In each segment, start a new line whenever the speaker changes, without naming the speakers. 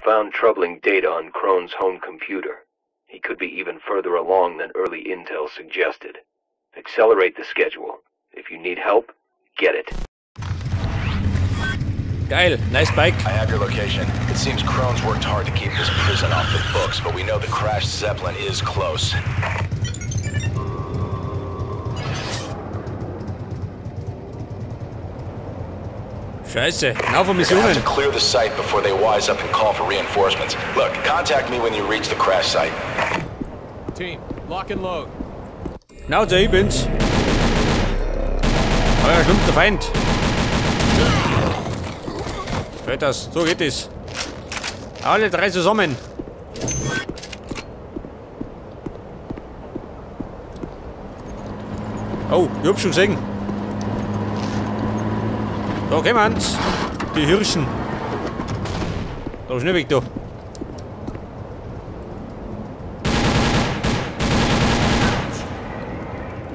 Found troubling data on Krone's home computer. He could be even further along than early intel suggested. Accelerate the schedule. If you need help, get it.
Geil, nice bike.
I have your location. It seems Krone's worked hard to keep this prison off the books, but we know the crashed Zeppelin is close.
Scheiße, now for
You're gonna have
Missionen.
to clear the site before they wise up and call for reinforcements. Look, contact me when you reach the crash site.
Team, lock and load.
Now, ich bin's. Euer schlimmster Feind. Hört das, so geht es. Alle drei zusammen. Oh, ich hab schon gesehen. Da kommen's. Die Hirschen. Da schnell weg da.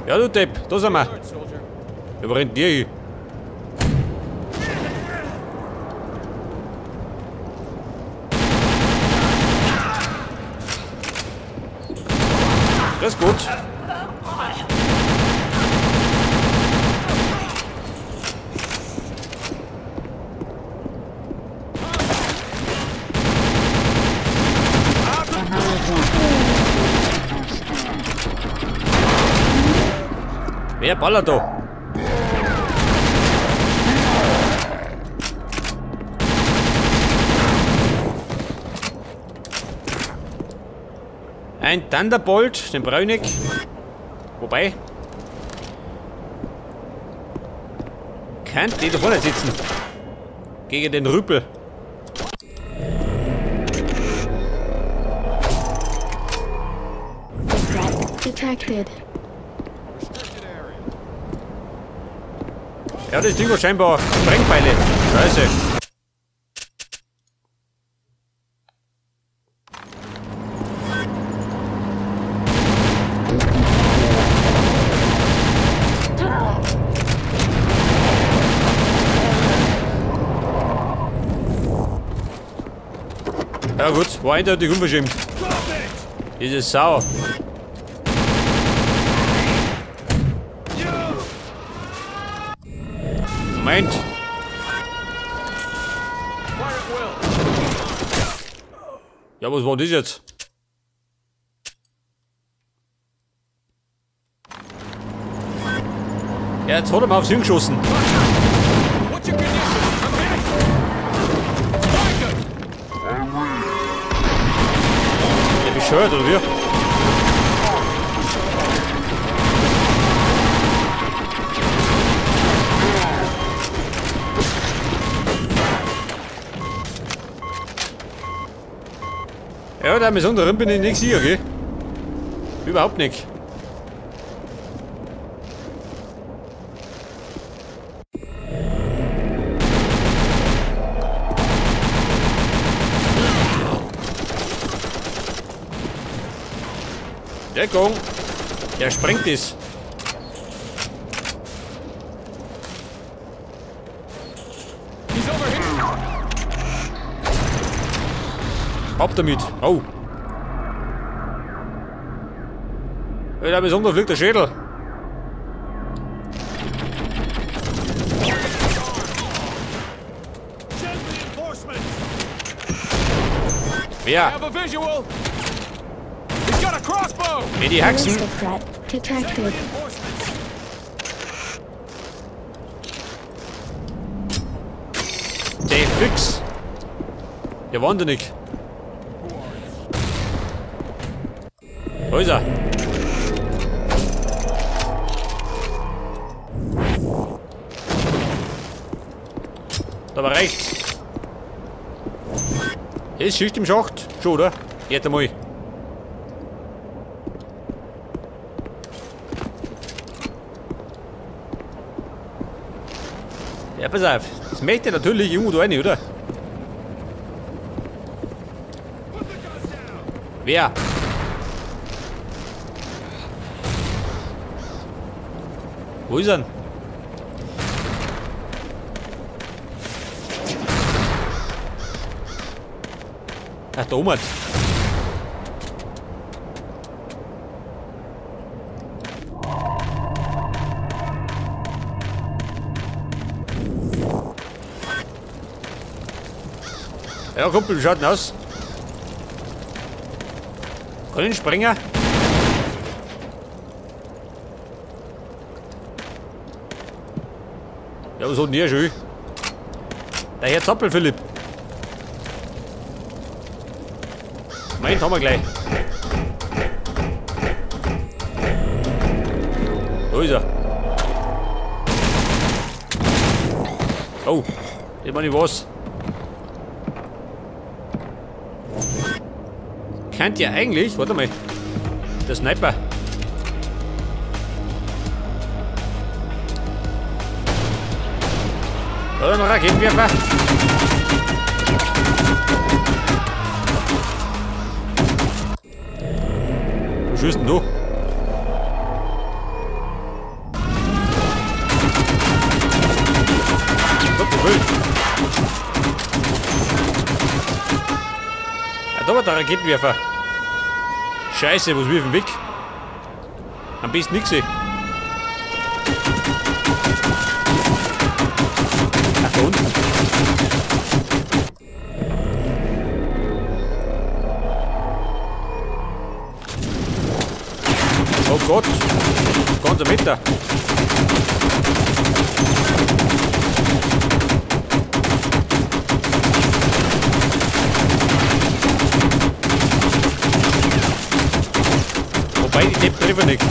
Ja, du Depp, da sind wir. Ja, wo rennt der hin? Das ist gut. Wer ballert da? Ein Thunderbolt, den brauche ich nicht. Wobei. Kann die da vorne sitzen. Gegen den Rüppel.
Threat detected.
Ja, das Ding war scheinbar Sprengpfeile. Scheiße. Ja gut, war eindeutig unverschämt. Diese Sau. Moment. Ja, was war das jetzt? Ja, jetzt hat er mal aufs Hirn geschossen. Der bescheuert, oder wie? Ja, da mit drin bin ich nicht sicher, gell? Überhaupt nicht. Deckung! Der sprengt es. Ab damit! Oh! Da besonders fliegt der Schädel. Wer? In die Haxen. Der fix. Der wahnsinnig. Wo ist er? Da war rechts. Ist Schicht im Schacht? Schon, oder? Jetzt einmal. Ja, pass auf. Das möchte natürlich irgendwo da rein, oder? Wer? Wo ist er denn? Ach, da oben. Ja, Kumpel, wie schaut denn aus? Kann ich springen? Ja, was hat denn der schon? Der Herr Zappel, Philipp. Moment, haben wir gleich. Da ist er. Oh, ich meine was. Könnt ihr eigentlich, warte mal, der Sniper. Da ist noch ein Raketenwerfer. Wo schießt denn du? Gott, wild. Ja, da war der Raketenwerfer. Scheiße, was wirf ich weg? Am besten nix. Ach, da unten. Oh Gott, ganz ein Meter. Wobei, die Deppen treffen nicht.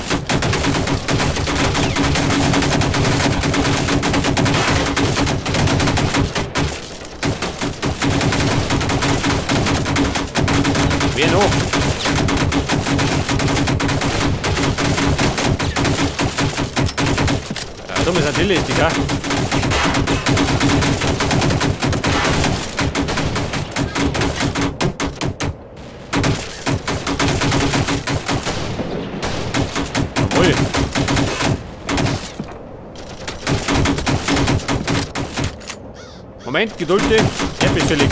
Wer noch? Ja, da ist ein lästig, ja? Jawohl. Moment, Geduld, erdbeerfällig.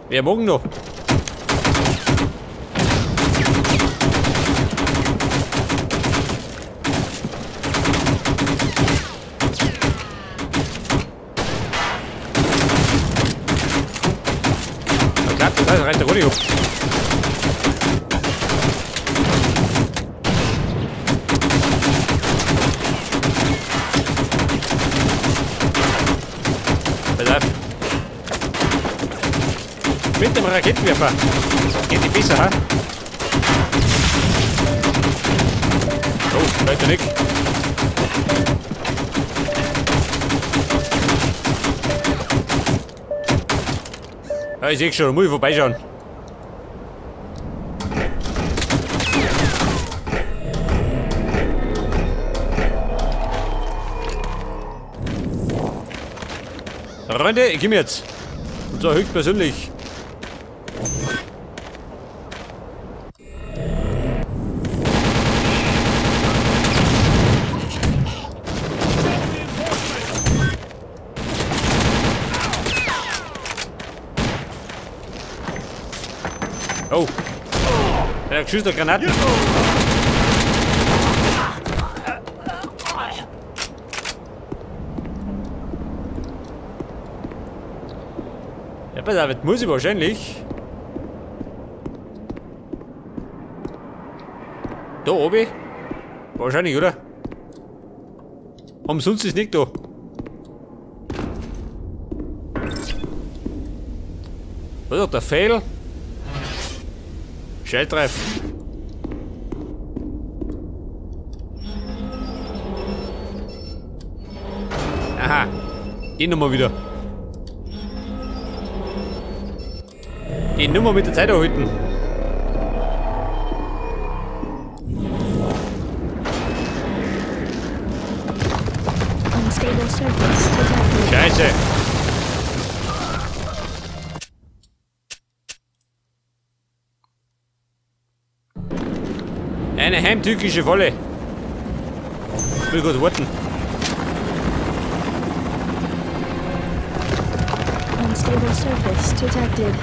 Wer morgen noch? Na klar, das heißt, reicht der Rodeo. Pass auf. Mit dem Raketenwerfer. Geht die besser, ha? Oh, weiter nicht. Ja, ich seh schon, muss ich vorbeischauen. Freunde, ich komm jetzt. Und zwar höchstpersönlich. Oh. Ja, geschützte Granaten. Ja, pass auf, jetzt muss ich wahrscheinlich da oben? Wahrscheinlich, oder? Umsonst ist nicht da. Was ist der Fail? Schaltreif. Aha. Die Nummer wieder. Die Nummer mit der Zeit erhalten. Scheiße. Eine heimtückische Falle. Ich will gut warten.
Unstable surface detected.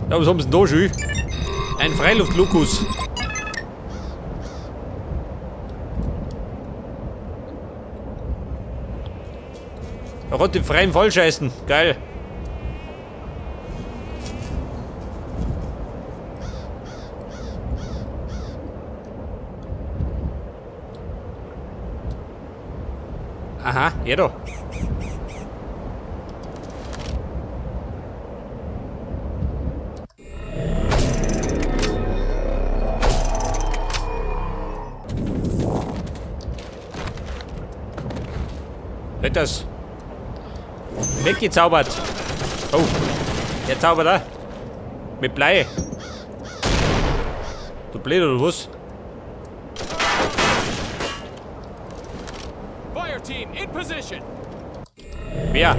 Ja, was haben sie denn da schon? Ein Freiluftlokus. Er hat den freien Fall scheißen. Geil. Aha, er da. Wird das weggezaubert. Oh, der zaubert da. Mit Blei. Du blöd oder was?
Fire team in position.
Wer?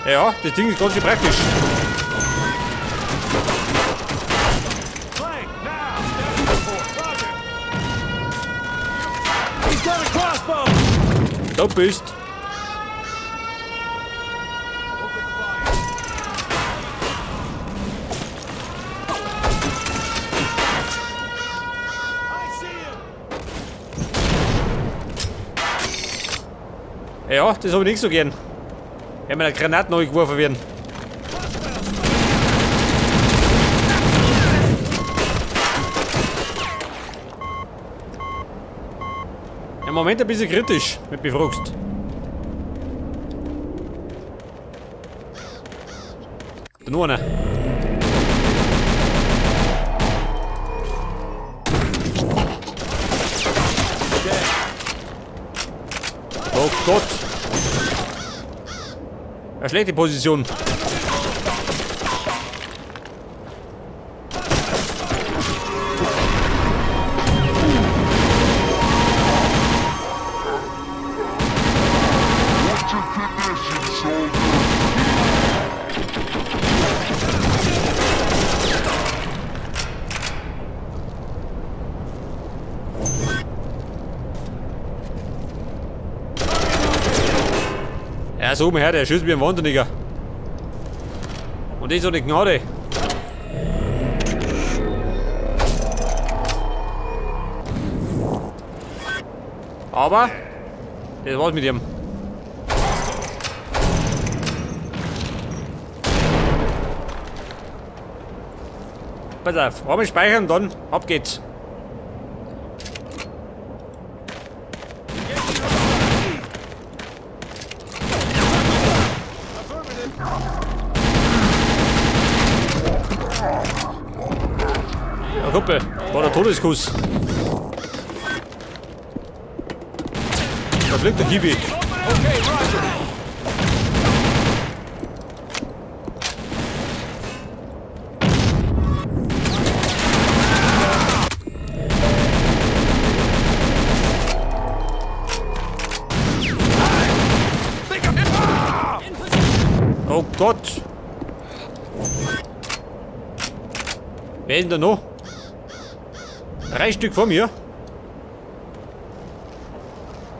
Ja, das Ding ist ganz schön praktisch. Da bist. Ja, das habe ich nicht so gern. Wenn mir eine Granate neu geworfen werden. Im Moment ein bisschen kritisch, wenn du mich fragst. Da nur einer. Oh Gott. Eine schlechte Position. Ja, so oben her, der schießt wie ein Wahnsinniger. Und das ist ohne Gnade. Aber das war's mit ihm. Pass auf, einmal speichern, dann ab geht's. Ja, Kumpel, war der Todeskuss. Da fliegt der Kiwi.
Okay, Roger.
Oh Gott! Wer ist denn da noch? 3 Stück vor mir.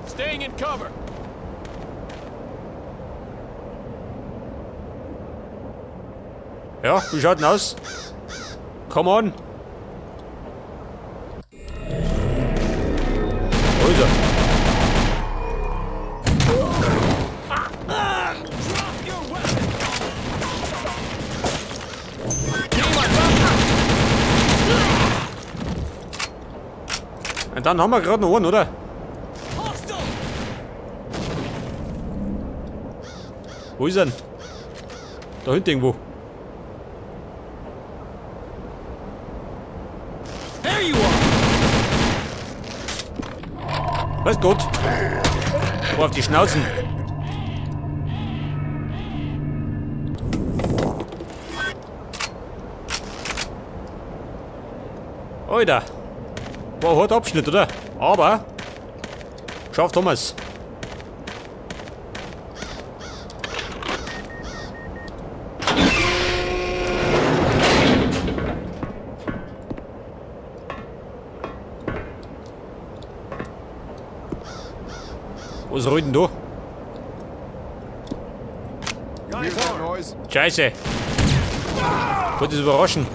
Staying in cover.
Ja, wie schaut denn aus? Come on! Wo ist er? Und dann haben wir gerade noch einen, oder? Wo ist er denn? Da hinten irgendwo. Was Gott? Oh, auf die Schnauzen. Alter. War ein harter Abschnitt, oder? Aber geschafft haben wir's. Was rollt denn da? Scheiße! Wollte das überraschen.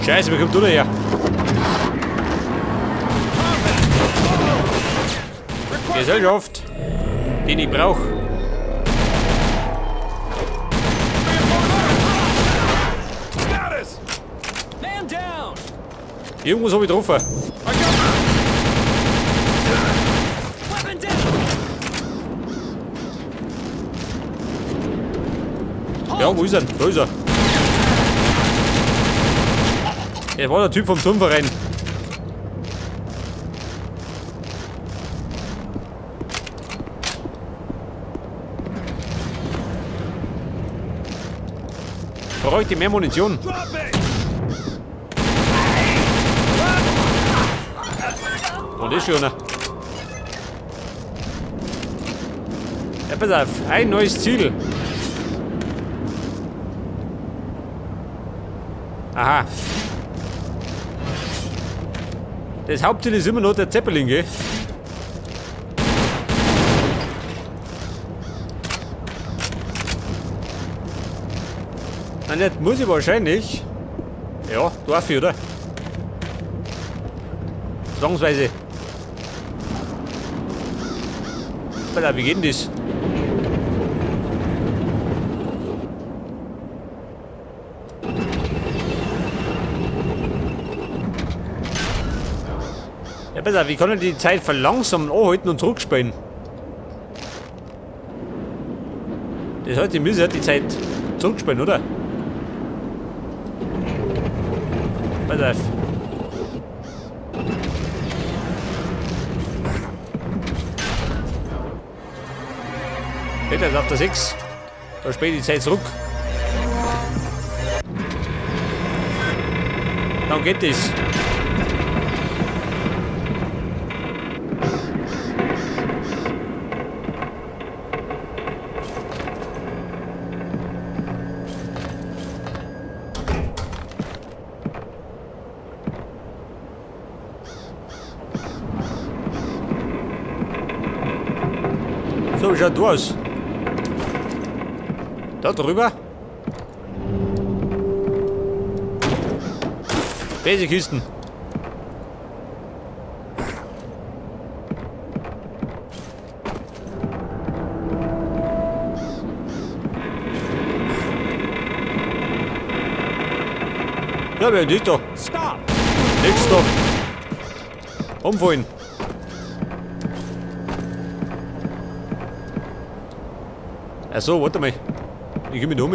Scheiße, wer kommt da her? Gesellschaft, den ich brauche. Irgendwas habe ich getroffen. Ja, wo ist er? Da ist er. Er war der Typ vom Turnverein. Bräuchte mehr Munition. Und ist schon. Ja, pass auf, ein neues Ziel. Aha. Das Hauptziel ist immer noch der Zeppelin, gell? Nein, das muss ich wahrscheinlich. Ja, darf ich, oder? Zwangsweise. Alter, wie geht denn das? Ja, besser, wie kann ich die Zeit verlangsamen, anhalten und zurückspielen? Das heißt, ich muss ja die Zeit zurückspielen, oder? Pass auf. Peter ist auf der 6. Da spiele ich die Zeit zurück. Dann geht das. So, wie schaut du aus? Da drüber. Basic-Kisten. Ja, wer ist da?
Stop!
Nix da. Umfallen. Achso, warte mal. Ich geh mit um.